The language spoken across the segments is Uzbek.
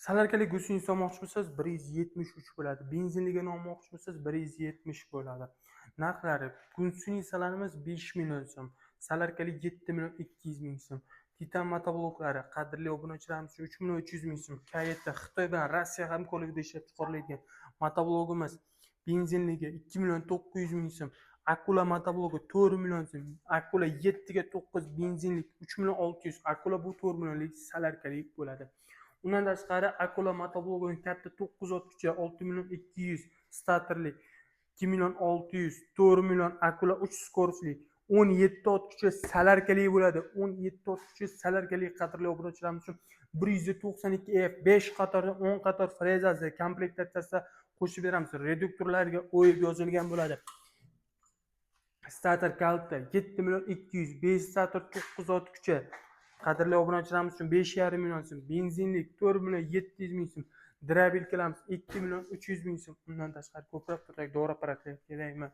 Солярка li гусеница olmoqchi bo'lsangiz, 173 bo'ladi. Benzinligini olmoqchi bo'lsangiz, 170 bo'ladi. Narxlari: гусеница larimiz 5 million so'm, солярка li 7 million 200 ming so'm. Titan motobloklari qadrli obunachilarimiz uchun 3 million 300 ming so'm. K7 Xitoy bilan Rossiya hamkorligida ishlab chiqariladigan motoblogimiz benzinligi 2 million 900 ming so'm. Akula motoblogi 4 million so'm. Akula 7 ga 9 benzinlik 3 million 600. Akula bu 4 millionlik солярка lik bo'ladi. Undan tashqari, Akula motoblogini katta 9 ot kuchi 6 million 200, starterlik 2 million 600, 4 million. Akula 3 скорость li 17 ot kuchi солярка li bo'ladi. 17 ot kuchi солярка li qadrli obunachilarimiz uchun 192 F, 5 qatordan 10 qator frezasi komplektatsiyasida qo'shib beramiz. Reduktorlarga o'yib yozilgan bo'ladi. Starter kalta 7 million 200, 5 starter 9 ot kuchi qadrli obunachilarimiz uchun 5,5 million so'm. Benzinlik 4 million 700 ming so'm. Дробилка larimiz 2 million 300 ming so'm. Undan tashqari, ko'proq turdagi dori apparatlar kerakmi,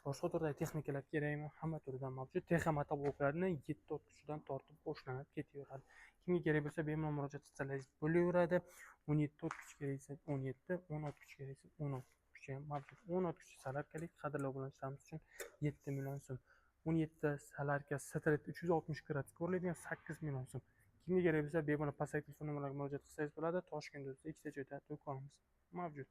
boshqa turdagi texnikalar kerakmi, hamma turidan mavjud. Texa motobloklarni 7 ot kuchidan tortib boshlanib ketaveradi. Kimga kerak bo'lsa, bemalol murojaat qilsangiz bo'laveradi. 17 ot kuchi kerak desa 17, 10 ot kuchi kerak desa 10 ot kuchi ham mavjud. 10 ot kuchi солярка lik qadrli obunachilarimiz uchun 7 million so'm. 17 солярка Street 360 gradus ko'riladigan 8 million so'm. Kimga kerak bo'lsa, bemalol pastdagi telefon nomerlarga murojaat qilsangiz bo'ladi. Toshkentda ikkita joyda do'konimiz mavjud.